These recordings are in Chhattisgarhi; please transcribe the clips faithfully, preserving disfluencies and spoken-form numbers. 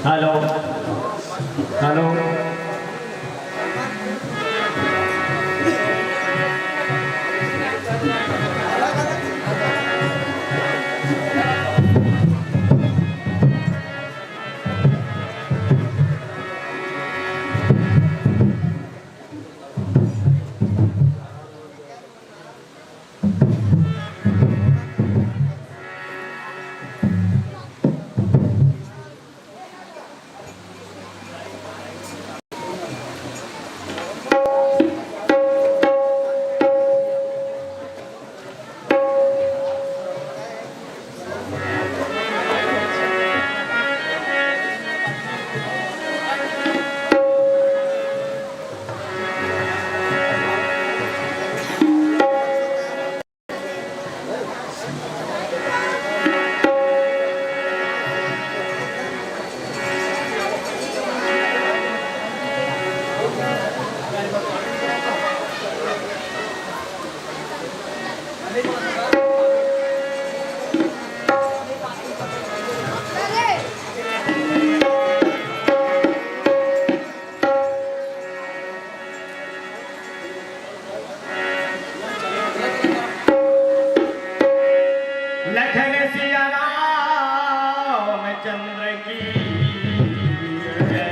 Hello, hello. लखन सिया रामचंद्र की जय।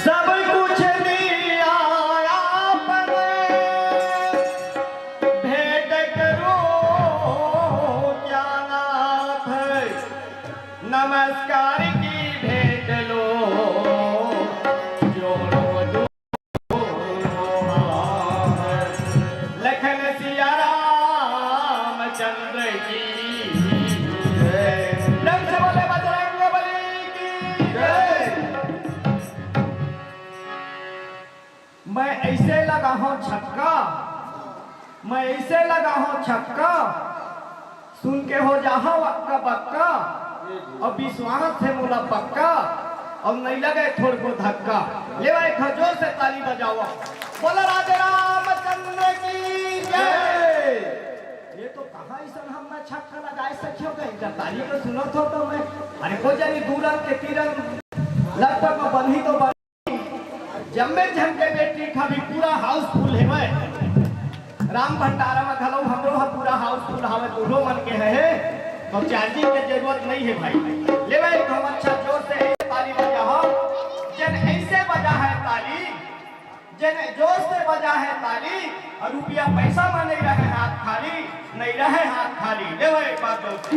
सब कुछ दिया आपने, भेंट करो क्या नाथ, नमस्कार की भेंट लो, जोड़ो लखन सिया रामचंद्र की जय। प्रेम से बोले बजरंग बली की जय। मैं ऐसे लगा हूँ छक्का, मैं ऐसे लगा हूँ छक्का, सुन के हो जाहा अक्का बक्का, अउ विश्वास हे मोला पक्का, अउ नइ लगे थोड़को धक्का। लेवा एक बार जोर से ताली बजावा, बोला राधे रामचंद्र की जय। ये तो कहाँ अइसन हम मैं छक्का लगाए सखियो कहीं का ताली को सुनत हो तो मैं, अरे को जानी दू रंग के तीरंग लटपट में बंधी तो बंधी। जम्मे झन के बेटी का भी पूरा हाउसफुल हेवय। राम भंडारा म घलो हमरो ह पूरा हाउसफुल हावय, बूढ़ो मन के हे, तो चार्जिंग के जरूरत नइ हे भाई। लेवय एक हम अच्छा जोर से ताली बजा हो, जेन ऐसे बजा है ताली, जेन जोर से बजा है ताली, अउ रुपया पैसा म नइ रहे हाथ खाली, नइ रहे हाथ खाली। लेवय एक बार जोर से।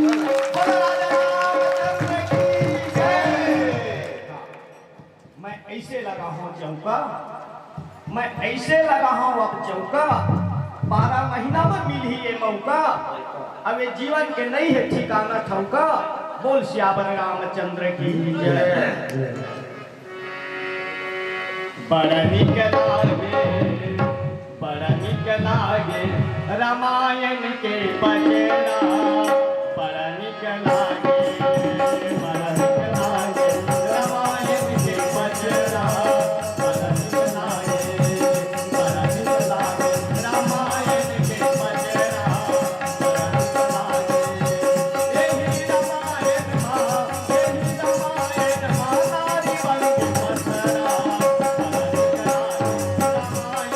बोलो राजा रामचंद्र की जय। मैं ऐसे लगा हूँ चौका, मैं ऐसे लगा हूँ अब चौका, बारह महीना में मिलही ये मौका, अब ये जीवन के नइ हे ठिकाना ठौका। बोल सियावर रामचंद्र की जय। बड़ा निक लागे, बड़ा निक लागे रामायण के पचरा, बड़ा निक लागे, बड़ा निक लागे रामायण के पचरा, बड़ा निक लागे, बड़ा निक लागे रामायण के पचरा, बड़ा निक लागे। एही रामायण मा, एही रामायण मा नारी बन के पचरा, बड़ा निक लागे रामायण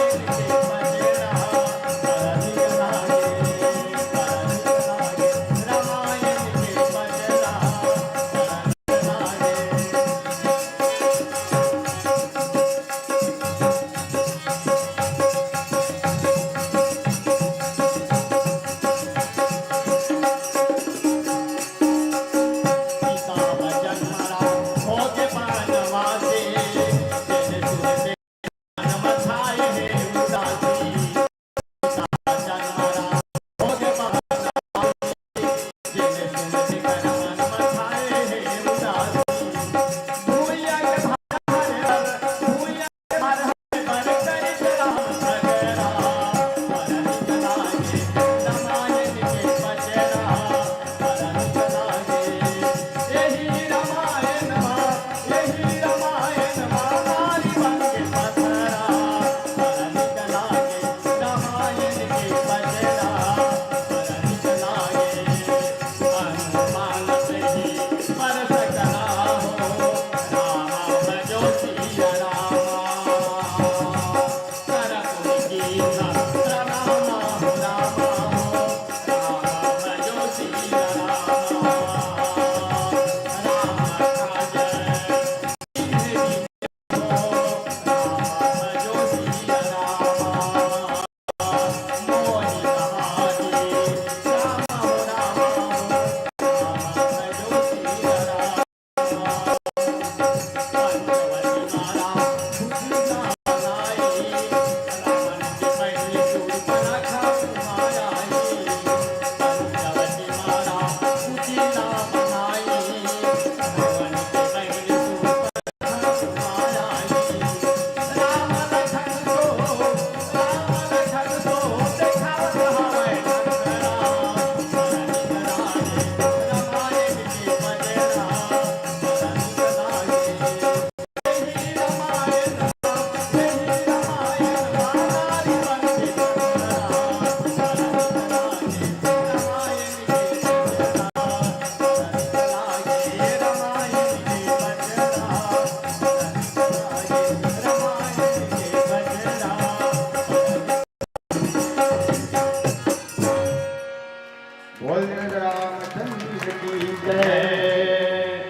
बोल रामचंद्र की जय।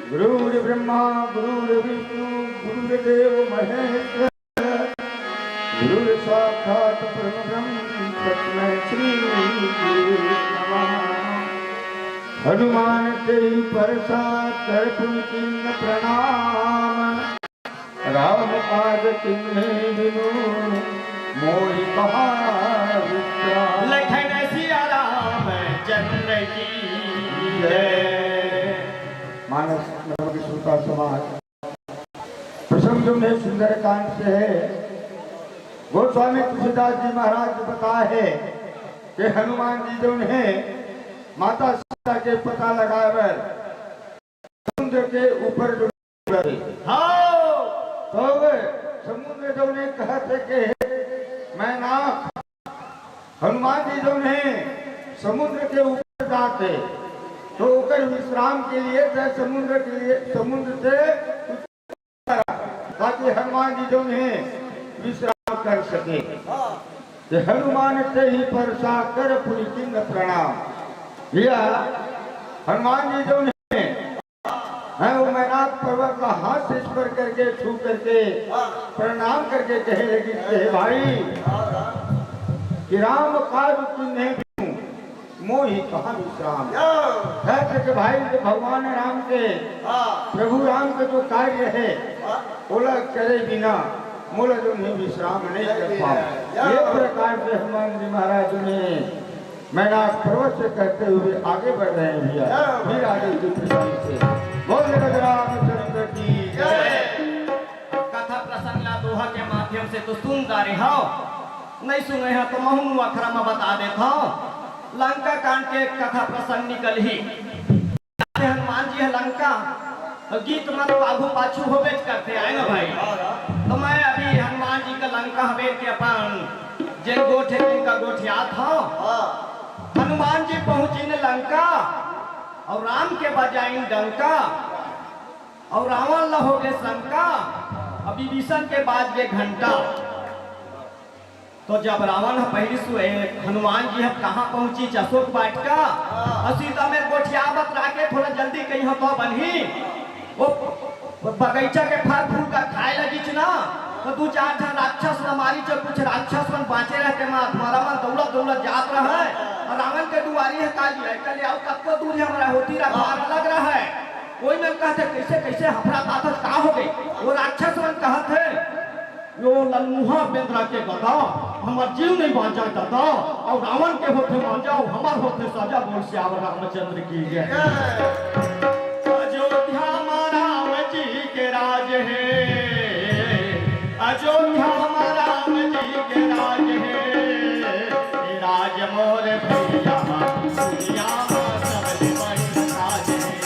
गुरुर्ब्रह्मा गुरुर्विष्णु गुरुर्देव महेश्वर, गुरुर्साक्षात् परब्रह्म तस्मै श्री गुरुवे नमः। हनुमान तेहि परसा कर पुनि कीन्ह प्रणाम। राम काज कीन्हे बिनु मोहि कहा विश्राम। लखन सिया राम चंद्र की जय। मानस नमक श्रोता समाज, प्रसंग जो है सुंदरकांड से है। गोस्वामी तुलसीदास जी महाराज जी बताए है कि हनुमान जी जो है माता सीता के पता लगाए बर समुद्र के ऊपर जो गए। हाँ। तो वे समुद्र जो ने कहत है कि हे मैनाक, हनुमान जी जो ने समुद्र के ऊपर जाते तो ओकर विश्राम के लिए चाहे समुद्र के लिए समुद्र से ताकि हनुमान जी जो है विश्राम कर सके। कि हनुमान तेहि परसा कर पुनि कीन्ह प्रणाम। भैया, हनुमान जी जो है, हैं, वो मैनाक पर्वत का हाथ से स्पर्श करके, छू करके, प्रणाम करके कहे लगी कि हे भाई, कि राम काज कीन्हे बिनु मोहि कहा विश्राम। कहते कि भाई, जो भगवान राम के, हाँ। प्रभु राम के जो कार्य है, हाँ। ओला करे बिना मोला जो नहीं विश्राम नहीं कर पाऊं। या। ये प्रकार से हनुमान जी महाराज ने मैनाक पर्वत से कहते हुए आगे बढ़ रहे हैं भैया। या। फिर आगे की प्रसंग से बोल रामचंद्र की जय। कथा प्रसंग ला दोहा के माध्यम से तो सुन डारे हव, नहीं सुने हव तो महू अखरा में बता देत हव। लंका कांड के कथा प्रसंग निकलही। हनुमान जी ह लंका, गीत मन आगू पाछू होबेच करथे, आय ना भाई? तो मैं अभी हनुमान जी का लंका हवे के अपन जेन गोठ हे, तेन का गोठियात हव। हनुमान जी पहुंचिन लंका, अउ राम के बजाइन डंका, अउ रावण ला होगे शंका, अउ विभीषण के बाज गे घंटा। तो जब रावण ह पहिली सु-, ए, हनुमान जी ह कहाँ पहुंचिस, अशोक वाटिका, अउ सीता मेर गोठियावत रहिके थोड़ा जल्दी कहीं तो बनही, वो बगीचा के फल फूल का खाए लगिस ना, तो दू चार झन राक्षस ला मारिस, कुछ राक्षस मन बांचे रहे, तेमा अधमरा मन दउड़त दउड़त जात रहय, अउ रावण के दुवारी ह का लिया, कहले, "अउ कतको दूर हे, हमर होती रखवार अलग रहय।" कोई मन कहथे, "कइसे, कइसे हफरा पाथस, का होगे?" वो राक्षस मन कहत हे, "यो ललमुहा बेंदरा के गदा, हमर जीव नइ बांचय ददा, अउ रावण के होथे मांजा, अउ हमर होथे साजा।" बोल सियावर रामचंद्र की जय। अयोध्या मा राम जी के राज हे, अयोध्या मा राम जी के राज हे, ए राज मोर भैया, दुनिया मा सबले बड़े राज हे।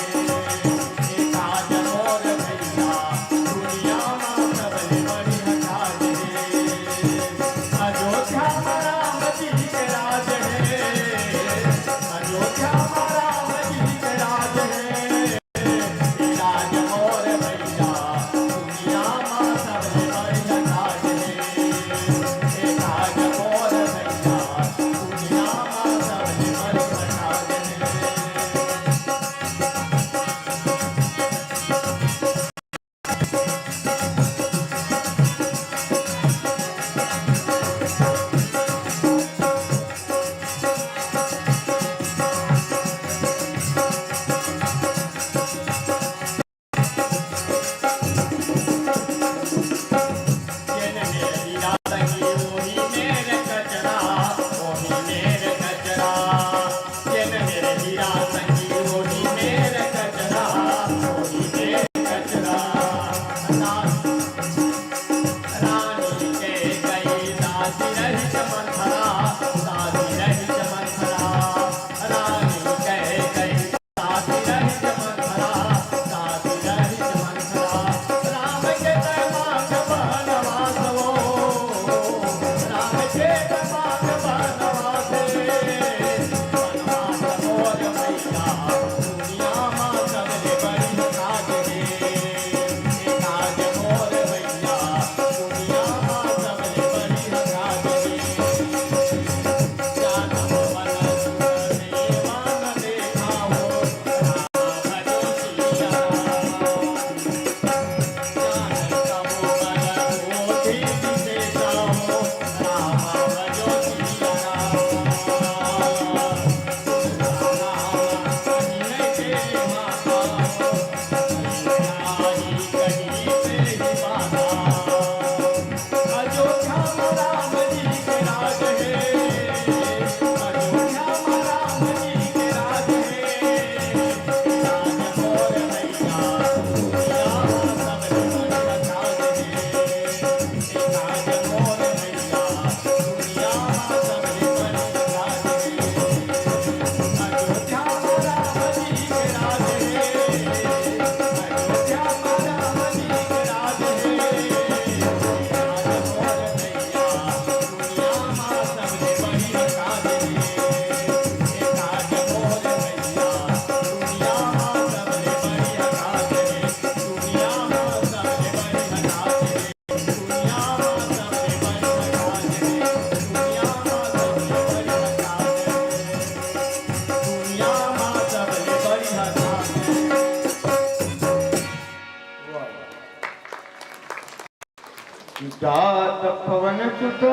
जात पवन सुत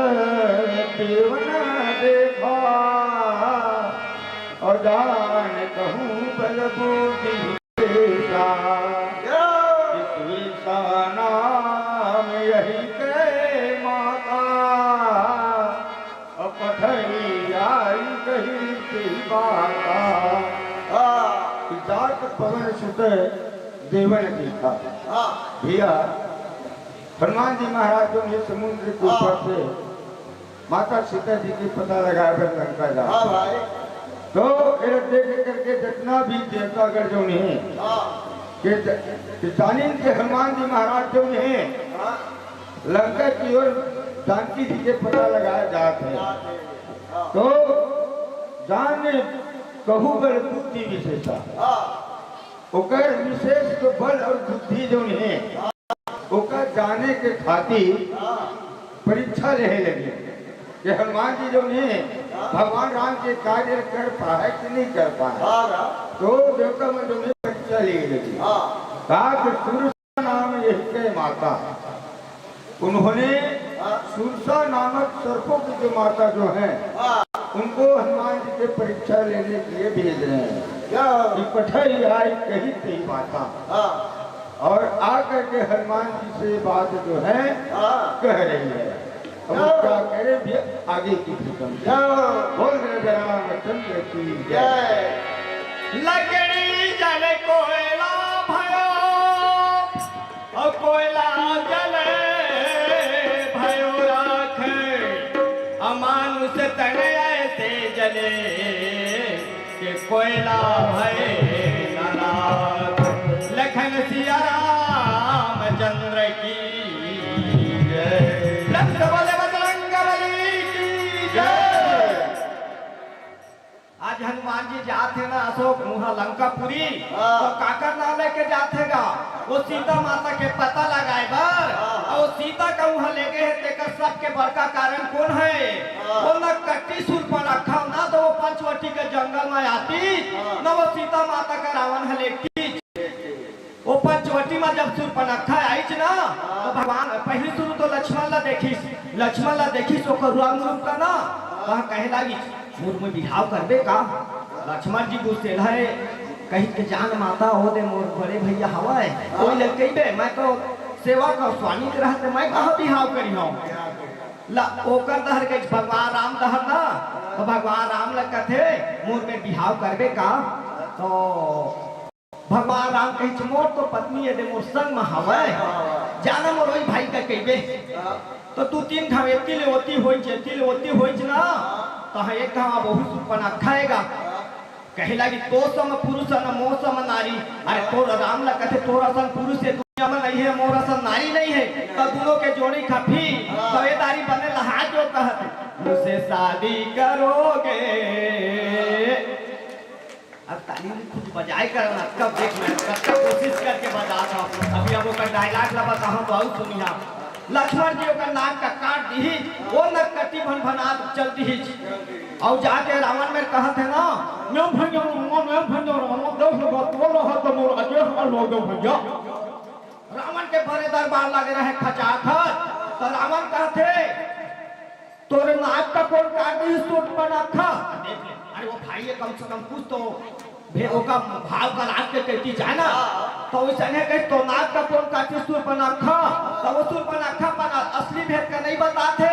देवन देखा, और जान कहूँ बल बूटी देखा। कि सुरसा नाम यही के माता, और पठई आई कही ती बाता। हाँ। कि जात पवन सुत देवन देखा। हाँ। भैया, हनुमान जी महाराज जो है समुद्र के ऊपर हाँ। से माता सीता जी के पता लगाए बर लंका जा। हाँ भाई। तो एला देख करके जितना भी देवतागण जो है हाँ। के ज-, के जानिन के हनुमान जी महाराज जो है हाँ। लंका की ओर जानकी जी के पता लगाए जात है। हाँ। तो जान कहूँ बल बुद्धि विशेषा। हाँ। ओकर विशेष जो बल और बुद्धि जो है ओकर जाने के खातिर हाँ। परीक्षा लेहे लगे कि हनुमान जी जो है हाँ। भगवान राम के कार्य कर पाए कि नहीं कर पाए। हाँ, हाँ। तो देवता मन जो है परीक्षा लेहे लगे। हाँ। का कि सुरसा नाम यही के माता, उन्होंने हाँ। सुरसा नामक सर्पों की जो माता जो है हाँ। उनको हनुमान जी के परीक्षा लेने के लिए भेज रहे हैं। क्या? कि पठई आई कही ती बाता। हाँ। और आकर के हनुमान जी से बात जो है हाँ। कह रही है। अब हाँ। क्या करे भी आगे की खत्म। हाँ। बोल रहे रामचंद्र की जय। जय। लकड़ी जल कोयला भयो, और कोयला जल भयो राख, अमानुष तन ऐसे जले, के कोयला भय ननाथ। लखन सिया रामचंद्र की जय। लख सबल बजरंग बली की जय। आज हनुमान जी जात हे ना अशोक मुहा लंकापुरी, हाँ। तो काकर नाम लेके जात हे गा? वो सीता माता के पता लगाए बर। हाँ। और सीता का उहाँ लेगे हे, तेकर सबके बड़का कारण कौन है? हाँ। वो न कट्टी सूर्पनखा, ना तो वो पंचवटी के जंगल में आती, हाँ। ना वो सीता माता का रावण ह लेगतीस। वो पंचवटी में जब सूर्पनखा आईच ना, हाँ। तो भगवान पहली शुरू तो लक्ष्मण ला देखिस, लक्ष्मण ला देखिस ओकर रंग रूप का ना, हाँ। वह कहे लागिस, मोर में बिहाव करबे का? लक्ष्मण जी गुस्सेल है, कही के जान माता हो दे मोर बड़े भैया हवय, कोई ले कहिबे, मैं तो सेवा का स्वामी के रहते मैं कहाँ बिहाव करी हूँ? ला ओकर डहर गई भगवान राम डहर ना, तो भगवान राम ला कथे, मोर में बिहाव करबे का? तो भगवान राम कहिस, मोर तो पत्नी ये दे मोर संग में हवय, जाना मोर वही भाई का कहिबे। तो दू तीन घाव एती ले ओती होइच, एती ले ओती होइच ना, तो हाँ एक घाव बहुत सुपना खाएगा। कहे लागी, "तो सम पुरुष न मो सम नारी।" अरे तोर राम ला कथे, "तोर असन पुरुष ये दुनिया में नहीं है, मोर असन नारी नहीं है।" तो दोनों के जोड़ी खफी, तो ये दारी बने लहा जो कहत, "मुझसे शादी करोगे?" अब ताली में खुद बजाए कर ना, कब देख मैं कब तक कोशिश करके बजाता हूँ। अभी अब ओकर डायलॉग ला बताऊँ तो आऊ सुनिहा। लक्ष्मण जी ओकर नाक का काट दीही, वो नक कटी भन भनात चल दीही। और जाके रावण में कहत है ना, "मैं भैया रामा, मैं भैया रामा, देख लो बात बोल रहा तो मोर अजय हर लोग भैया।" रावण के बड़े दरबार लगे रहे खचाखच, तो रावण कहते, "तोरे नाक का कौन काट दी सूर्पनखा?" देख ले, अरे वो भाई ये कम से कम कुछ तो भे-, ओका भाव का लाग के कहती जाना। तो वैसे नहीं कही, "तो नाक का कौन काटी सूर्पनखा?" तो वो सूर्पनखा पना असली भेद का नहीं बताते।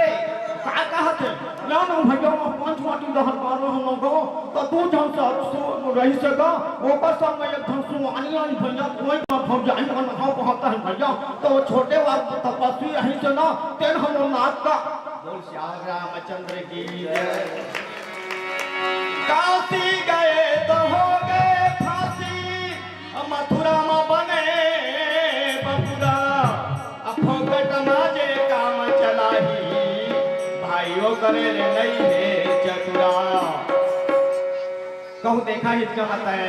का कहत है? "ना, ना भैया, मैं पाँच वाटी दहर पा रहा हूँ गो, तो दू झन से सु-, रही से गो, ओकर संग में एक झन सुआनी आई भैया, कोई का भौजाई मन भाव कहता है भैया, तो वो छोटे वाला तपस्वी रही से ना, तेन हम नाक का।" बोल श्याम रामचंद्र की जय। काशी गए तो हो गए फांसी, मथुरा में बने बबुरा, अब फोकट मा जे काम चलाही, भाइयों करे ले नहीं है चतुरा। कहूँ देखा ही इसका मत है,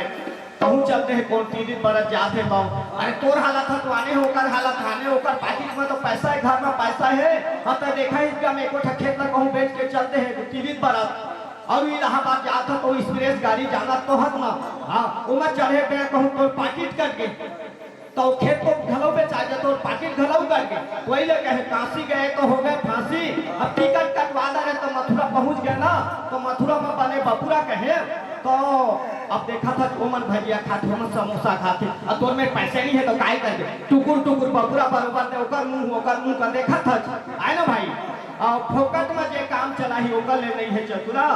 कहूँ चलते हैं कौन तीरित बरत जात है तो, अरे तोर हालत है तो आने हो, ओकर हालत आने, ओकर पाकिट में तो पैसा है, घर में पैसा है, हाँ तो देखा ही इसका में एको ठा खेत ला कहूँ बेच के चलते हैं तीरित बरत। और इलाहाबाद जात ह तो एक्सप्रेस गाड़ी जानत तो हत ना। हाँ, ओमा चढ़े पे कहूँ तोर पाकिट कट गे। तो खेत तो घलो बेचा जात हे अउ पाकिट घलो करके। वही ले कहे, "काशी गए तो हो गए फांसी, अब टिकट कटवा दे रहे तो मथुरा पहुंच गए ना, तो मथुरा में बने बबुरा," कहे। तो अब देखत हस, ओमन भजिया खाथे, ओमन समोसा खाथे, अउ तोर मेर पैसे नइ हे तो काय करबे? टुकुर टुकुर बबुरा बरोबर ते ओकर मुंह, ओकर मुंह का देखत हस, आय ना भाई? अउ फोकट में जे काम चलाही, ओकर ले नइ हे चतुरा।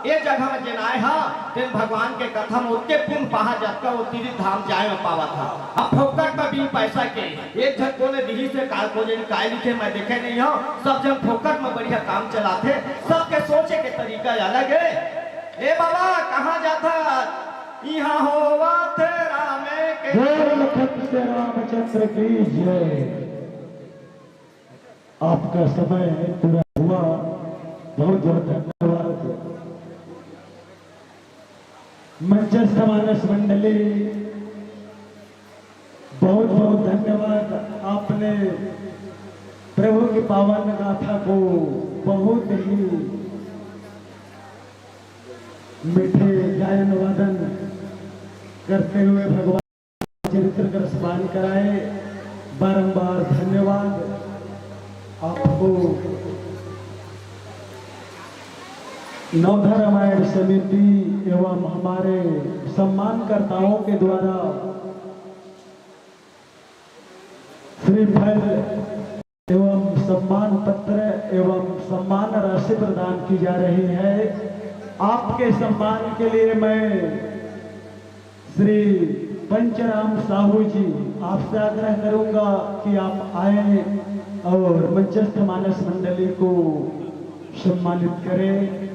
ए जगह में जेन आय हा, तेन भगवान के कथा में ओतके पुण्य पाहा, जतका ओ तीर्थ धाम जाय में पावत हा। अब फोकट में बिन पैसा के एक झन कोने दिही से का, को जेन काय लिखे, मैं देखे नइ हंव। सब झन फोकट में बढ़िया काम चलाथे, सबके सोचे के तरीका अलग हे। ए बाबा, कहाँ जाथा? इहाँ होवत हे रामे के। बोल लखन से रामचंद्र की जय। आपका समय पूरा हुआ, बहुत बहुत धन्यवाद। मंचस्थ मानस मंडली, बहुत बहुत धन्यवाद। आपने प्रभु की पावन गाथा को बहुत ही मीठे गायन वादन करते हुए भगवान चरित्र का स्मरण कराए। बारंबार धन्यवाद आपको। नवधा रामायण समिति एवं हमारे सम्मानकर्ताओं के द्वारा श्रीफल एवं सम्मान पत्र एवं सम्मान राशि प्रदान की जा रही है। आपके सम्मान के लिए मैं श्री पंचराम साहू जी, आपसे आग्रह करूंगा कि आप आए और मंचस्थ मानस मंडली को सम्मानित करें।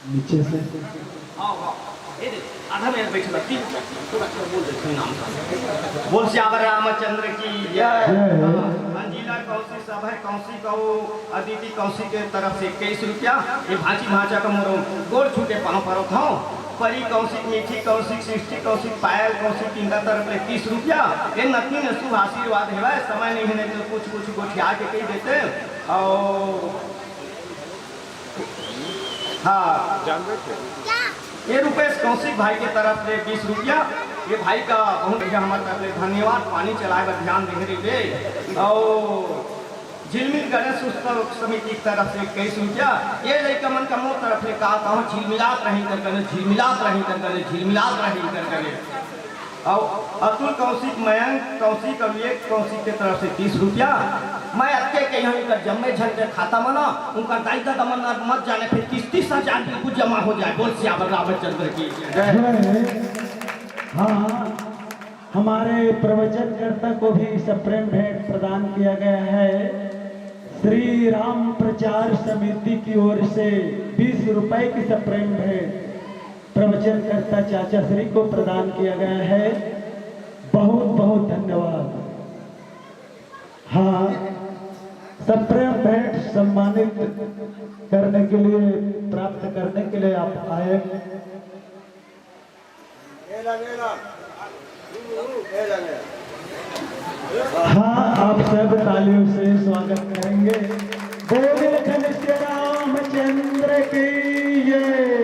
नीचे से। आओ, आओ। ए दे, आधा मिनट बैठे बा, तीन, थोड़ा सा बोल दे, कोई नाम का। बोल सियावर रामचंद्र की जय। जय हो। हाँ, अंजीला कौशिक, सभय कौशिक अउ अदिति कौशिक के तरफ से इक्कीस रुपया, ये भांची भांचा का मोरो गोड़ छूटे पाँव परोत हूँ। परी कौशिक, मीठी कौशिक, सृष्टि कौशिक, पायल कौशिक, इनका तरफ ले तीस रुपया। ये नतनी ने शुभ आशीर्वाद हेवय, समय नहीं है तो कुछ, कुछ गोठिया के कही देते। और हाँ। जानबे थे। ये रुपेश कौशिक भाई के तरफ ले बीस रुपया। ये भाई का बहुत बढ़िया हमारे तरफ ले धन्यवाद। पानी चलाए बर ध्यान दे रहे थे। और झिलमिल गणेश उत्सव समिति की तरफ से इक्कीस रुपया। ये लइका मन का मोर तरफ ले का कहूँ, झिलमिलात रही कर कने, झिलमिलात रही कर कने, झिलमिलात रही कर कने। अउ अतुल कौशिक, मयंक कौशिक अउ विवेक कौशिक के तरफ से तीस रुपया। मैं अतके कहिहूँ, इनकर जम्मे झन के खाता म ना, उनकर दाई ददा मन मत जाने, फिर तीस तीस हजार बिल्कुल जमा हो जाए। बोल सियावर रामचंद्र की जय। जय। हाँ, हमारे प्रवचनकर्ता को भी सप्रेम भेंट प्रदान किया गया है। श्री राम प्रचार समिति की ओर से बीस रुपए की सप्रेम भेंट प्रवचनकर्ता चाचा श्री को प्रदान किया गया है। बहुत बहुत धन्यवाद। हाँ, सप्रेम भेंट सम्मानित करने के लिए, प्राप्त करने के लिए आप आए। हाँ, आप सब तालियों से स्वागत करेंगे। बोल लखन श्री रामचंद्र की जय।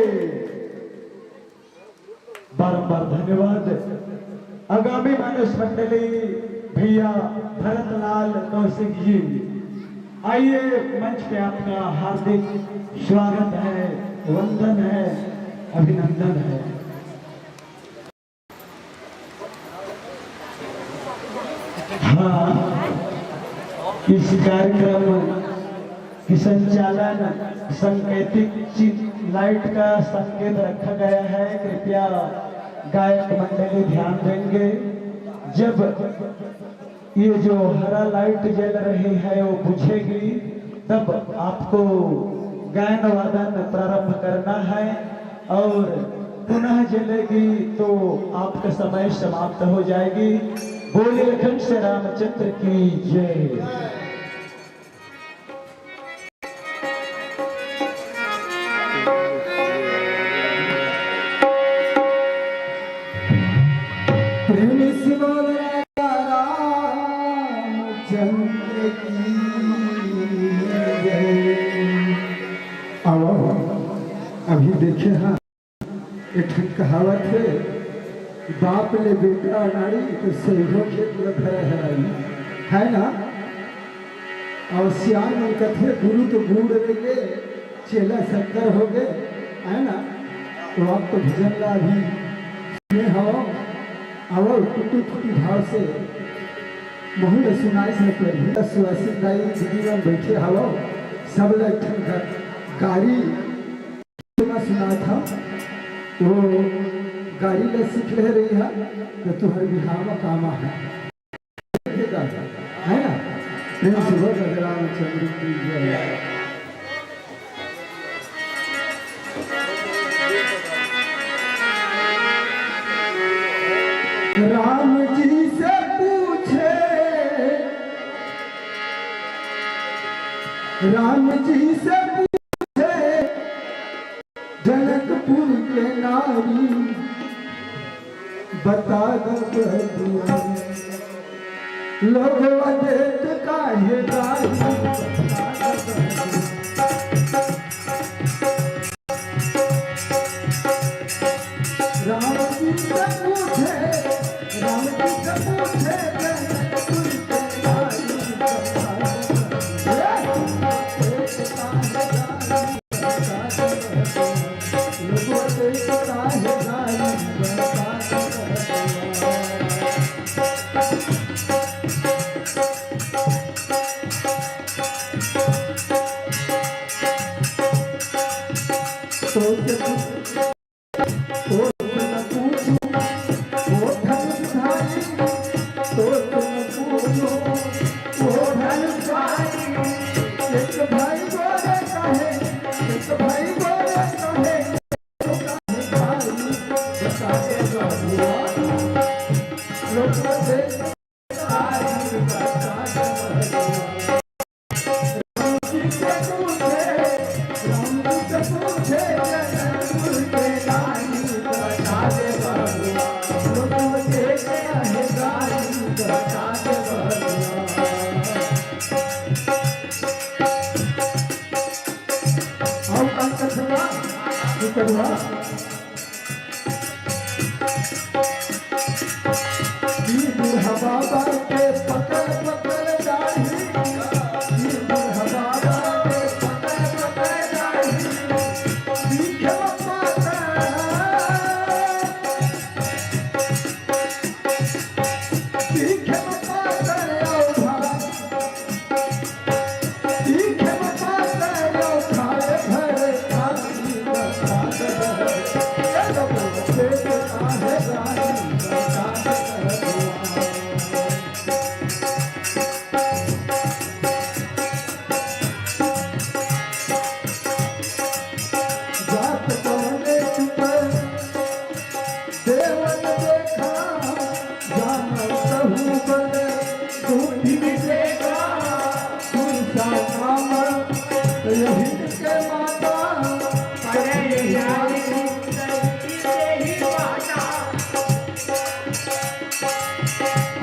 बारंबार धन्यवाद। आगामी मानस मंडली भैया भरतलाल कौशिक जी, आइए, मंच पे आपका हार्दिक स्वागत है, वंदन है, अभिनंदन है। हाँ, इस कार्यक्रम के संचालन, सांकेतिक चि-, लाइट का संकेत रखा गया है, कृपया गायक मंडली ध्यान देंगे। जब ये जो हरा लाइट जल रही है वो बुझेगी, तब आपको गायन वादन प्रारंभ करना है और पुनः जलेगी तो आपका समय समाप्त हो जाएगी। बोलिए लखन से रामचंद्र की जय। प्रेम से बोल राजा रामचंद्र की जय। आओ, अभी देखे हाँ, एक ठन कहावत है, बाप ले बेटा अनाड़ी तो सैहो खेत ल धरे हराई, है ना? अउ सियान मन कथे, गुरु तो गुड़ रहिले, चेला शक्कर होगे, है ना? तो आप तो भजन ला अभी सुने हव, अउ टूटी फूटी भाव से महू ल सुनाइस न पड़ही। सुहासिन दाई दीदी मन बैठे हव, सब ल एक ठन गा-, गारी मैं सुनात हव, वो गारी ल सीख ले रही है, तो तुहर बिहाव म काम आही। है ना? प्रेम से बोल राधे रामचंद्र की जय। राम जी से पूछे, राम जी से पूछे, जनकपुर के नारी, बता द बबुआ, लोगवा देत काहे गारी, बता द बबुआ। राम जी से पूछे, राम जी से पूछे, जनकपुर के नारी, बता द बबुआ, लोगवा देत काहे गारी, बता द बबुआ।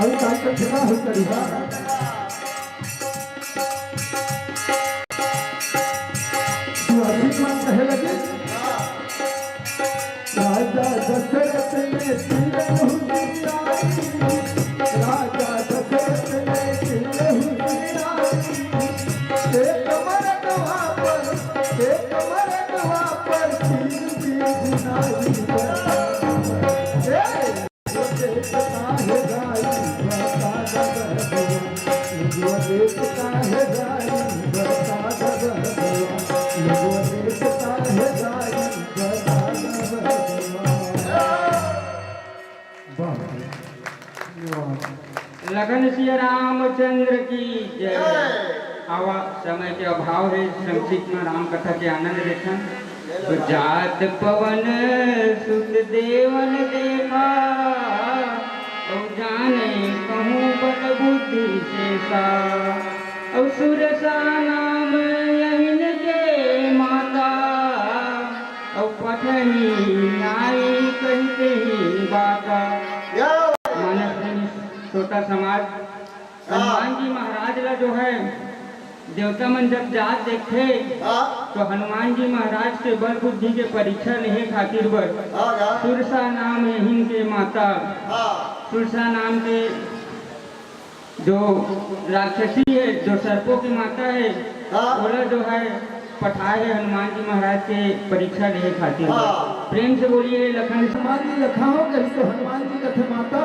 अउ का कथे ना हो करिहा। सुहासिन मन कहे लगे, राजा दशरथ ने दिल हुसियारी, राजा दशरथ ने दिल हुसियारी, एक मरदवा पर, एक मरदवा पर तीन तीन नारी। ए! वाह। वाह। लगन सिया रामचंद्र की जय। आवा, समय के अभाव हे, संक्षिप्त में राम कथा के आनंद लेथन। तो जात पवन सुत देवन देखा, अउ जाने कहूँ बल बुद्धि शेषा। अउ सुरसा नाम यहिन के माता, अउ पठही नाई कहिके ही बाता। या। मानस प्रेमी श्रोता समाज, हनुमान जी महाराज ला जो है, देवता मन जब जात देखथे, हाँ। तो हनुमान जी महाराज के बल बुद्धि के परीक्षा लेहे खातिर बर हाँ, हाँ। सुरसा नाम एहिन के माता, हाँ। सुरसा नाम के जो राक्षसी है, जो सर्पों की माता है, हाँ। ओला जो है पठाए है हनुमान जी महाराज के परीक्षा लेहे खातिर। हाँ। प्रेम से बोलिए, लखन। हनुमान जी लखाओ कही तो हनुमान जी कथे माता,